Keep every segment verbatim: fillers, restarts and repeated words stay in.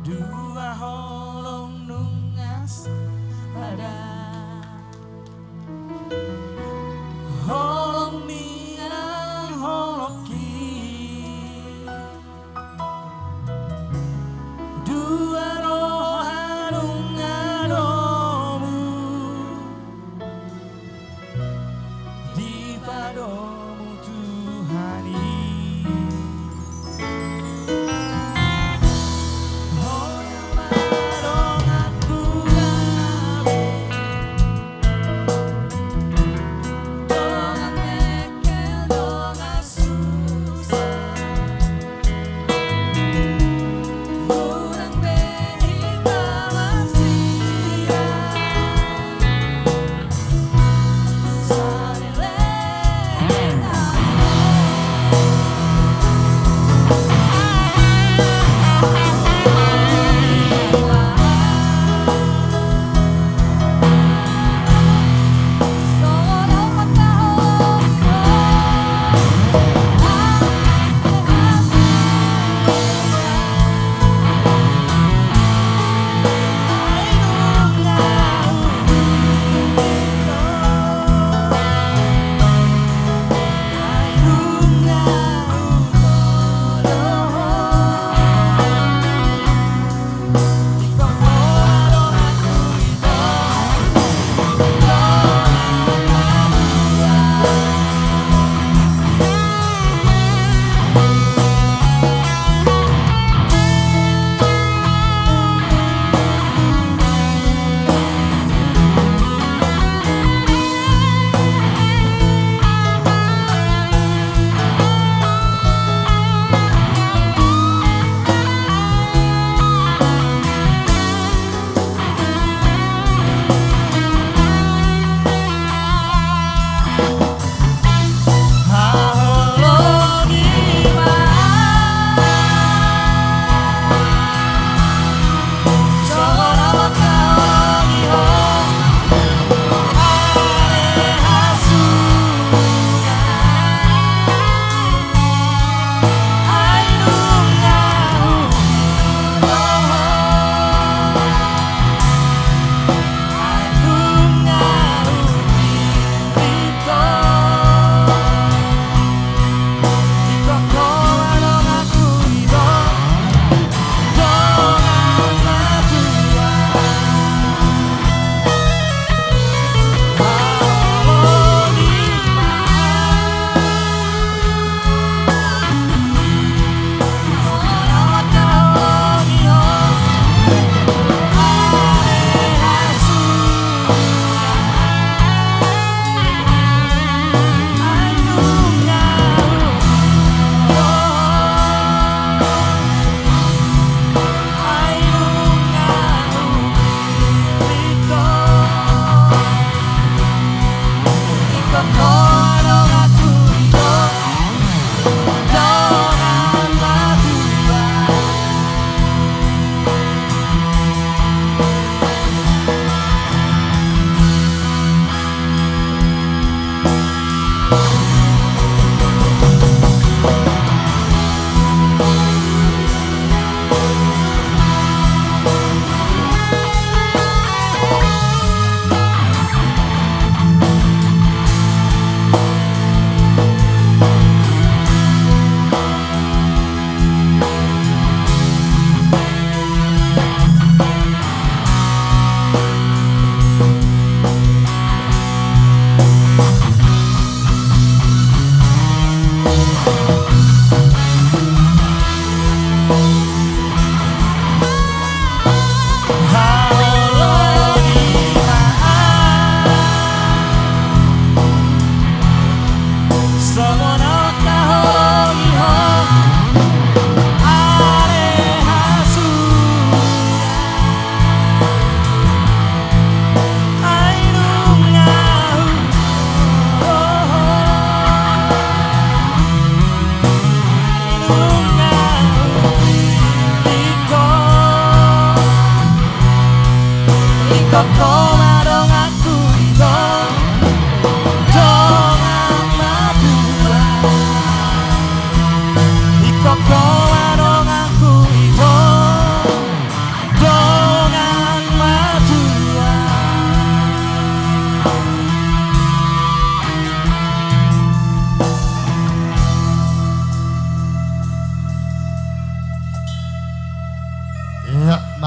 Dua holong nunga sada, holong ni nang holongki. Dua roha nunga domu dipadomu Tuhan i. Ho na madongan tu gabe,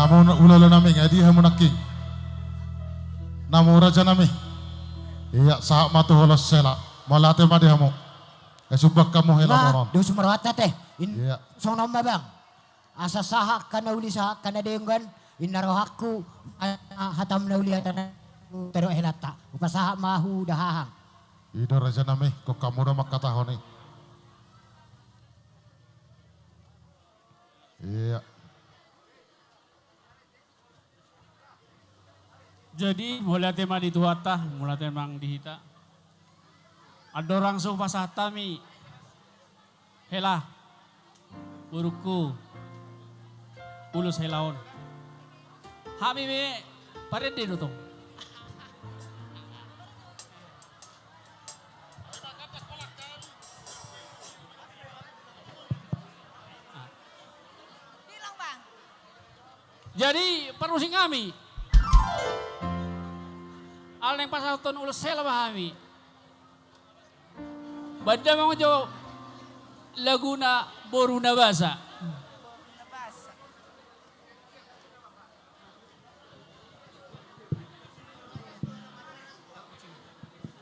Hulala nami, nga di hamu nangkin? Namu raja nami. Ia, sahat ma tu holan sela. Mauliate ma di hamu. Nga sumbang hamu hela toron. Dos ma rohanta te. Ia. Songon on ma bang. Asa sahat angka na uli, sahat angka na denggan, inna rohangku, hatamu na uli, hata na tadok helanta. Hupasahat ma ahu da hahang. I do raja nami, ingkon hamu do mangkatahon i. Ia. Jadi, mauliate ma di Tuhanta, mauliate ma di hita. Andorang so hupasahat hami hela, borungku, ulos hela on. Hami pe parende do tong. Jadi, parmusik hami. Ala naeng pasahathon ulos hela ma hami. Baen damang jo laguna Boru na Basa.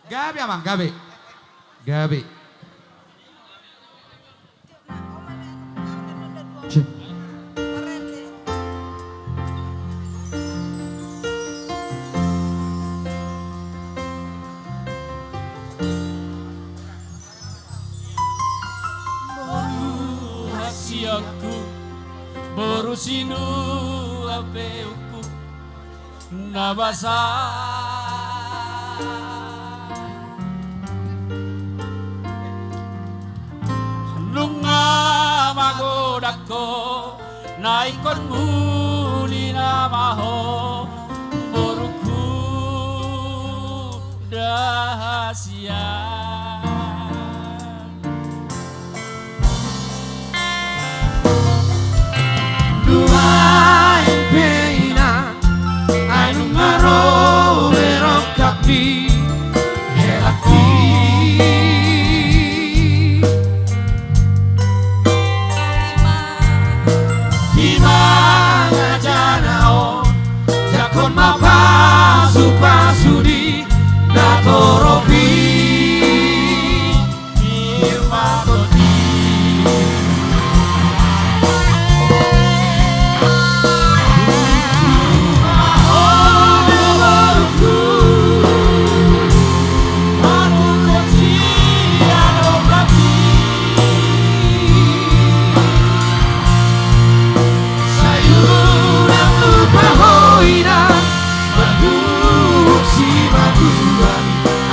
Gabe, amang, gabe. Gabe. Boru hasianku, boru sinuan peungku, na basa. Nunga magodang ho, na ingkon uli nama ho, borungku da hasian. Nuaeng pe inang, ai nunga ro be rongkap ni helangki. Ima ngajana on, jangkon ma pasupasu ni natorop i.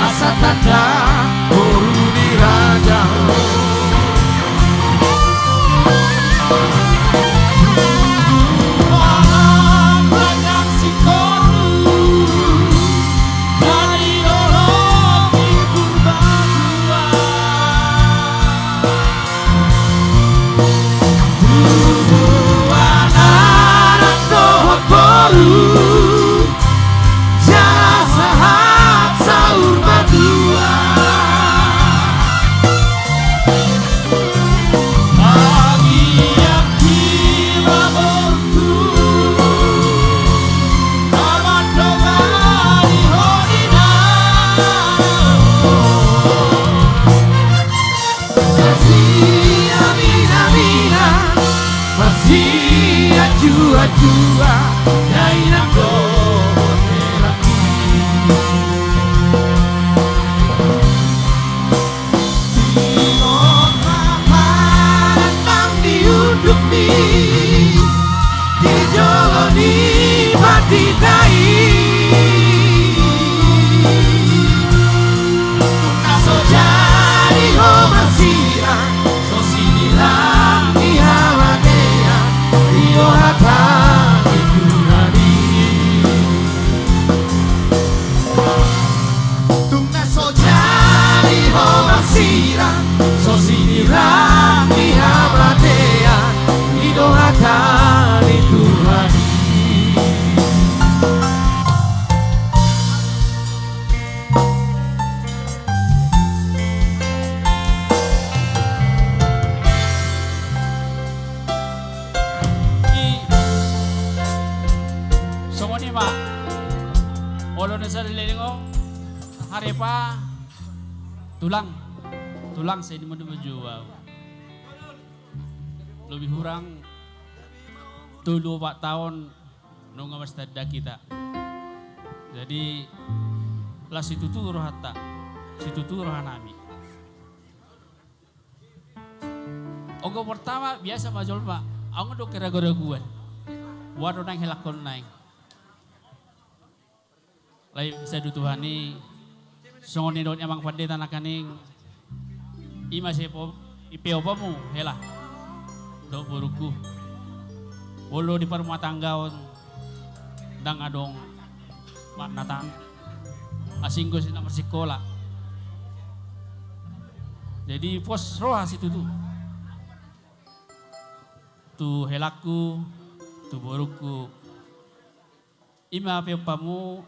Asa tanda boru ni raja ho. Tulang panjang sikoru, na nidolok ni Purbatua. Tubuan anak dohot boru, jala sahat saur matua. Bagian jiwa borungku, na mandongani ho ninna. Marsiaminaminan, marsianjuanjuan, dainang dohot helangki. Ingot ma panandang ni undukmi di jolo ni pandita i. Tung na so jadi ho marsirang, so sinirang ni hamatean, i do hata ni Tuhan i. Tung na so jadi ho marsirang, so sinirang ni hamatean, i do hata Pak, olo na sada leleng on, harepa, tulang, tulang, sai di mana menuju, wow. Lebih kurang tolu opat taon nunga mastanda hita. Jadi, las situtu rohanta, situtu rohanami. Onggo pertama, biasa ma jolma, aung do keragu-raguan. Boha do naeng helangkon naeng. Alai sai do Tuhan i, songon nidok ni amang pandita nangkaning, i ma sai po-, i pe ompamu hela, dohot borungku. Molo di parrumatanggaon, ndang adong makna tang. Asing do si na marsikola. Jadi pos roha situtu. Tu helangku, tu borungku. I ma pe ompamu,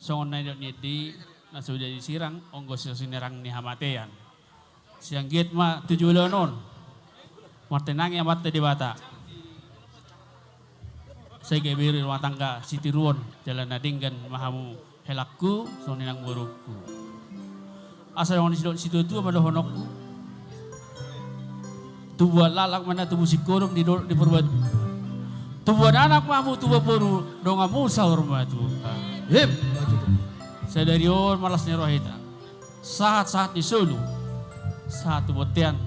songon na nidok ni Endi, na so jadi sirang, onggo so sinirang ni hamatean. Sai anggiat ma tu joloan on martinangi Amanta Debata. Sai gabe bereng rumah tangga sitiruon, jala na denggan ma hamu helangku, songon i nang borungku. Asa songon na nidok ni situatua ma dohononku. Tubuan laklak ma na tubu singkoru di dolok ni Purba. Tubuan anak ma hamu, tubuan boru, donganmu saur matua. Emma tutu. Sadari on ma las ni roha hita. Sahat-sahat ni solu, sahat tu bontean,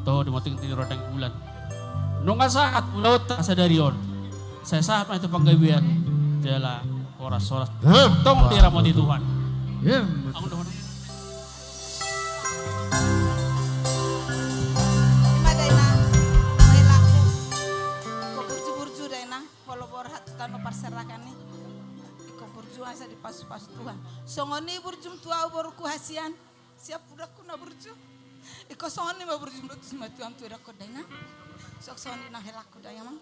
toho di mantunggi ni rondang bulan. Nunga sahat ulaonta sadari on. Sai sahat ma tu panggabean, jala horas-horas. Emma tutu. Tong diramoti Tuhan. Emma tutu. Aung dohot. Ima dainang, helangku. Iko burju-burju dainang, molo borhat tu tano parserahan i. Iko burju asa dipasu-pasu Tuhan. Songon i burjum tu au borungku hasian. Siap udakku na burju. Iko songon i ma burjum dohot tu simatuam tu edakkon dainang. Suang songon i nang helangku dainang.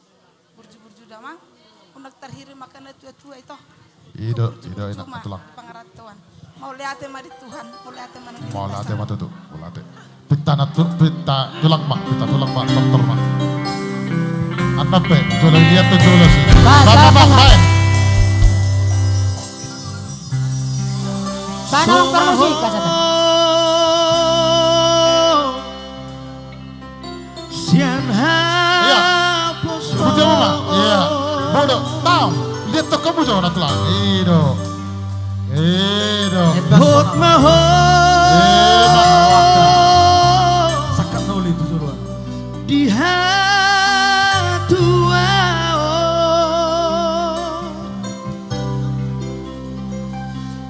Burju-burju damang, unang tarhirim angka na tua-tua ito. I do, i do, inang tulang. Pangarantoan. Mauliate ma di Tuhan, mauliate ma di Tuhan. Mauliate ma tutu, mauliate. Pinta na tu-, pinta tulang ma, pinta tulang ma, tortor ma. Annon pe, jolo liat tu jolo si. Ba, ba, ba, ba, ba. Sana, tortor ma si, kasana. Sian haposo. Iya. Bujau ma. Iya. Bodo. Tau. Lihat toko bujau na tulang. I do. I do. Hot ma ho. Iya, ma. Sakat noli tu suluan. Di hatuaon.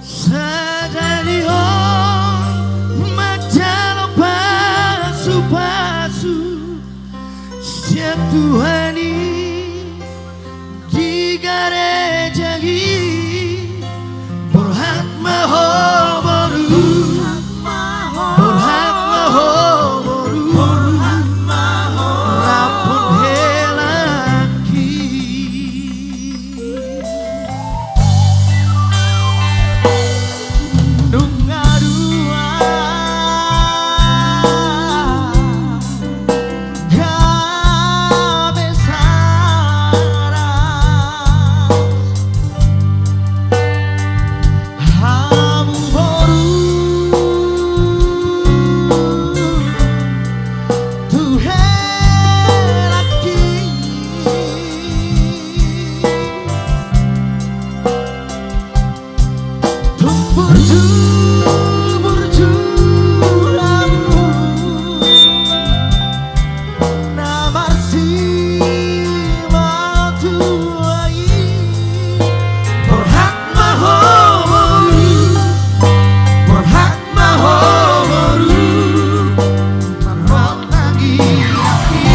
Sadari on manjalo pasu-pasu sian Tuhan i di gareja i. Borhat ma ho boru, borhat ma ho boru, rap dohot helangki. Nunga dua gabe sada hamu boru tu helangki. Tung burju, burju hamu. Na marsimatua i. Borhat ma ho boru, borhat ma ho boru. Marhot tangiangki.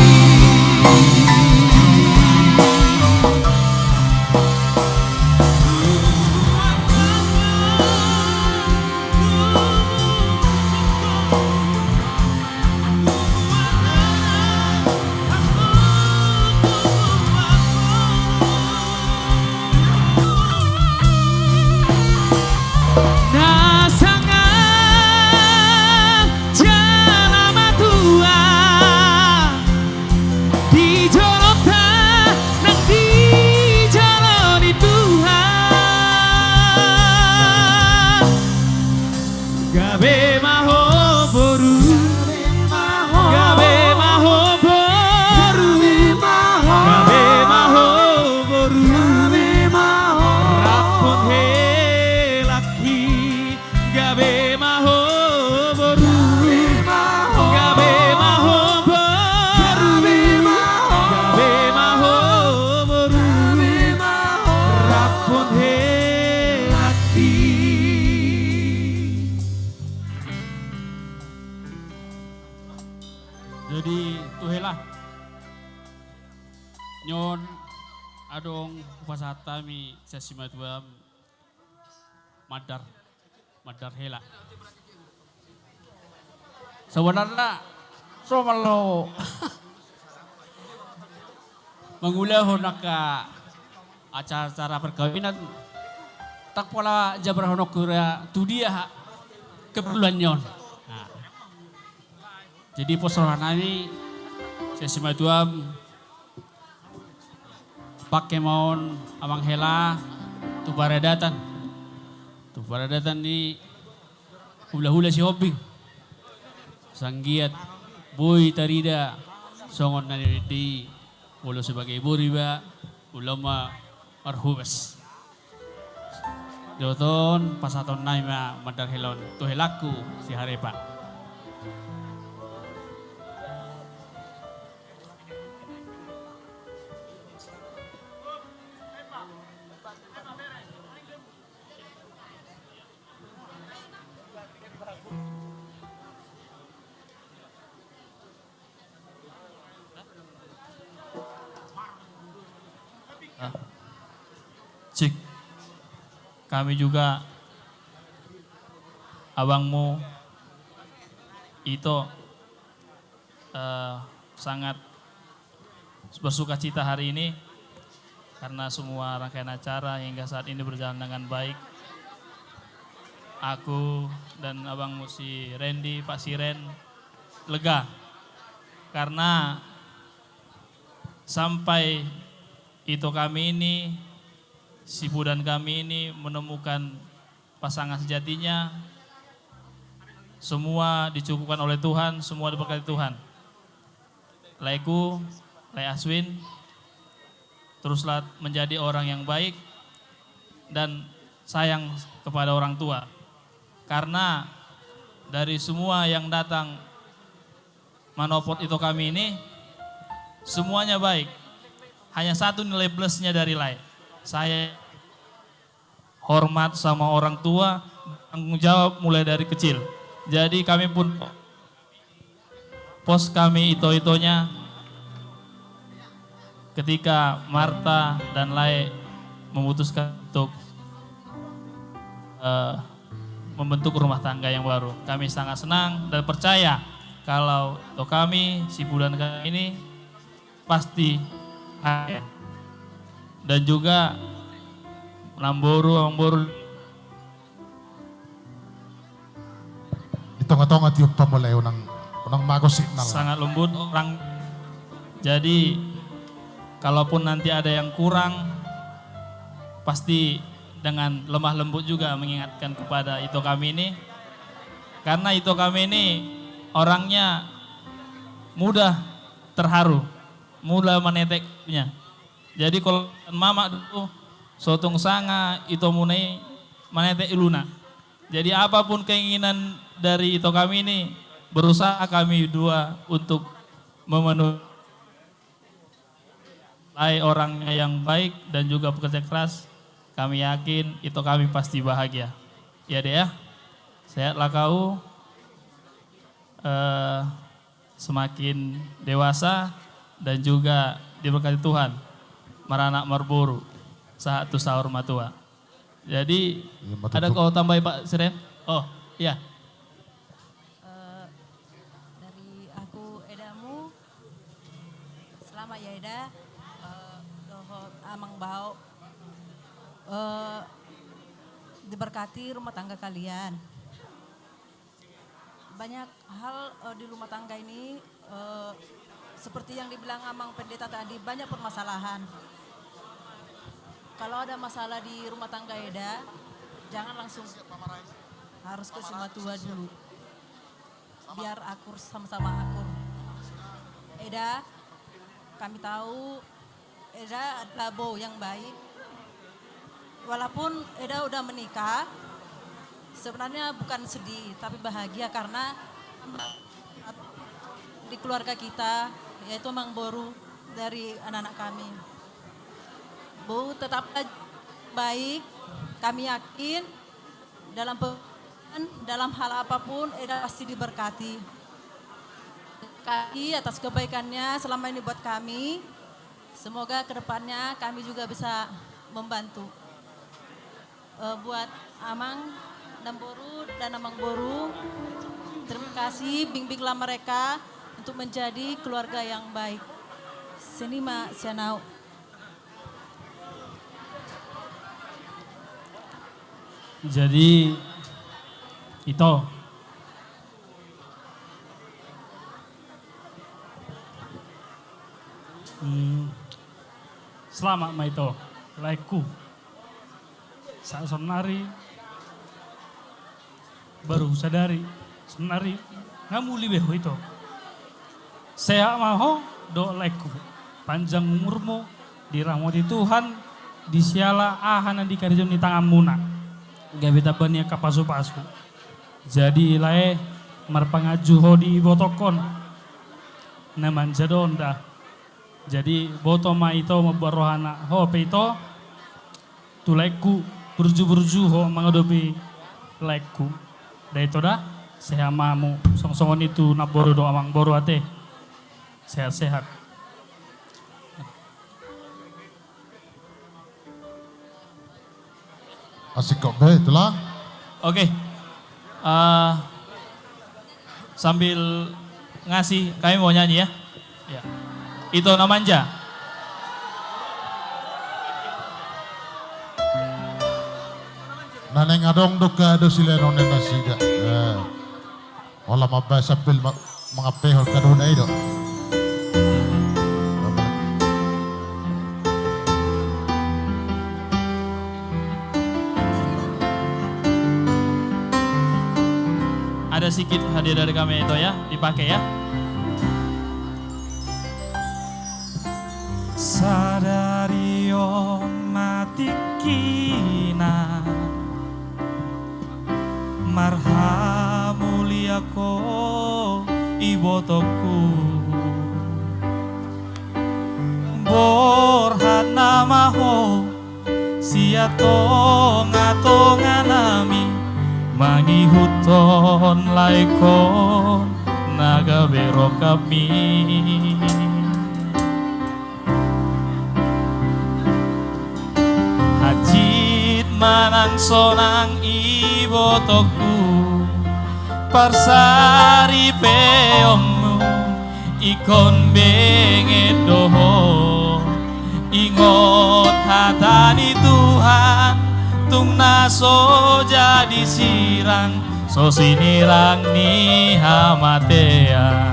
Na sanga jala matua di jolonta nang di jolo ni Tuhan. Nyon adong hupasahat hami sian simatuam mandar, mandar hela. Sabanarna so malo mangulahon angka acara-acara perkawinan, ndang pola jabarhononku ra tu dia keperluan nyon. Nah. Jadi pos roha nami sian simatuam, pangke ma on amang hela tu paradatan, tu paradatan ni hulahula Sihombing. Sanggiat boi tarida songon na nidok i, molo sebagai boru iba, ulaon ma marhobas. Dohot on pasahaton nami ma mandar hela on tu helangku si Harepa. Ah. Cik. Kami juga abangmu Ito, eh, sangat bersukacita hari ini karena semua rangkaian acara hingga saat ini berjalan dengan baik. Aku dan abangmu si Randy, Pak Siren, lega karena sampai Ito kami ini, si Pudan kami ini menemukan pasangan sejatinya, semua dicukupkan oleh Tuhan, semua diberkati Tuhan. Laeku, lae Aswin, teruslah menjadi orang yang baik dan sayang kepada orang tua. Karena dari semua yang datang manopot Ito kami ini, semuanya baik. Hanya satu nilai plusnya dari lae. Saya hormat sama orang tua, tanggung jawab mulai dari kecil. Jadi kami pun pos kami ito-itonya ketika Marta dan Lae memutuskan untuk, eh, membentuk rumah tangga yang baru. Kami sangat senang dan percaya kalau ito kami, si Pudan kami ini pasti ada. Dan juga namboru, namboru di tonga-tonga tiop pamulai unang, unang mago signal. Sangat lembut orang. Jadi kalaupun nanti ada yang kurang, pasti dengan lemah lembut juga mengingatkan kepada ito kami ini. Karena ito kami ini orangnya mudah terharu, mudah manetek punya. Jadi kalau mamak dulu, so tung sanga itomuna i manetek iluna. Jadi apapun keinginan dari ito kami ini, berusaha kami dua untuk memenuhi. Lae orangnya yang baik dan juga pekerja keras, kami yakin ito kami pasti bahagia. Ya, Dek, ya. Sehatlah kau. Eh, semakin dewasa dan juga diberkati Tuhan, maranak marboru, sahat tu saur matua. Jadi, iya, ada kau tambahi, Pak Siren? Oh, iya. Eh, dari aku edamu, selamat ya, Eda. Eh, dohot Amang Bao. Eh, diberkati rumah tangga kalian. Banyak hal, eh, di rumah tangga ini, eh, seperti yang dibilang Amang Pendeta tadi, banyak permasalahan. Kalau ada masalah di rumah tangga Eda, jangan langsung, harus ke simatua dulu. Biar akur, sama-sama akur. Eda, kami tahu Eda adalah bou yang baik. Walaupun Eda udah menikah, sebenarnya bukan sedih, tapi bahagia karena di keluarga kita, yaitu Amang Boru dari anak-anak kami. Bou tetap baik, kami yakin dalam pe-, dalam hal apapun, Eda pasti diberkati. Kami atas kebaikannya selama ini buat kami. Semoga kedepannya kami juga bisa membantu. Eh, buat Amang Namboru dan Amang Boru, terima kasih, bimbinglah mereka untuk menjadi keluarga yang baik. Seni ma sian au. Jadi, ito. Hmm, selamat ma ito, laengku. Sa-, saonari baru sadari, saonari nga muli be ho ito. Sehat ma ho dohot laengku. Panjang umurmu, dirahmati Tuhan, disiala aha na di karejo ni tanganmuna. Gabe tamba ni angka pasupasu. Jadi lae, marpanganju ho di ibotongkon. Na manja do on da. Jadi boto ma ito mambuat rohana. Ho pe ito, tu laengku, burju-burju ho mangadopi laengku. Da ito da, sehat ma hamu. Songon-songon i tu Namboru dohot Amangboru ate. Sehat-sehat. Asik kok be, tulang. Oke. Eh, sambil ngasih, kami mau nyanyi ya. Ya. Ito na manja. Na naeng adong do ka do silehonon nasida. Ya. Holan mambahen sambil ma-, mangampehon kadona i do. Ada sikit hadiah dari kami ito ya, dipakai ya. Sadari on ma tingkina marhamuliakhon ibotongku. Borhat nama ho sian tonga-tonga nami, mangihuthon laengkon na gabe rongkapmi. Hansit ma nang sonang ibotongku, parsaripeonmu ingkon benget do ho. Ingot hata ni Tuhan, tung na so jadi sirang, so sinirang ni hamatean.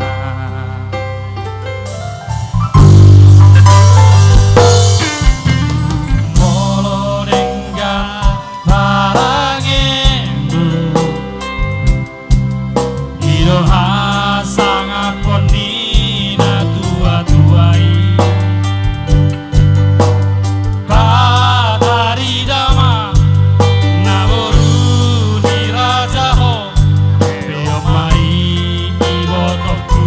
Molo denggan parangeonmu, i do hasangapon ni na tua-tua i. Patarida ma na boru ni raja ho, peop ma i ibotongku.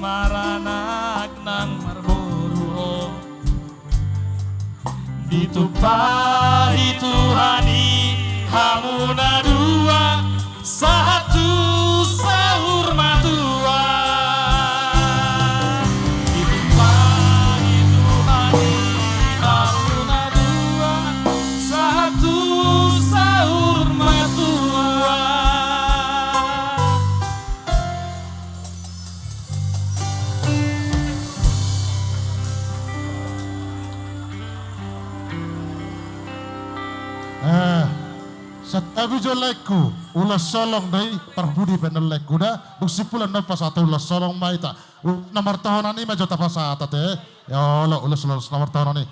maranak nang marboru ho. Ditumpahi Tuhan i hamu na dua, sahat tu saur matua. Ditumpahi Tuhan i hamu na dua, sahat tu saur matua. Eh, santabi jo laengku, ulos holong do i, parpudi pe annon laengku da, dung simpul annon pasahat ulos holong ma hita. Ulos na martohonan i ma jo tapasahat ate. Olo, ulos, ulos na martohonan i.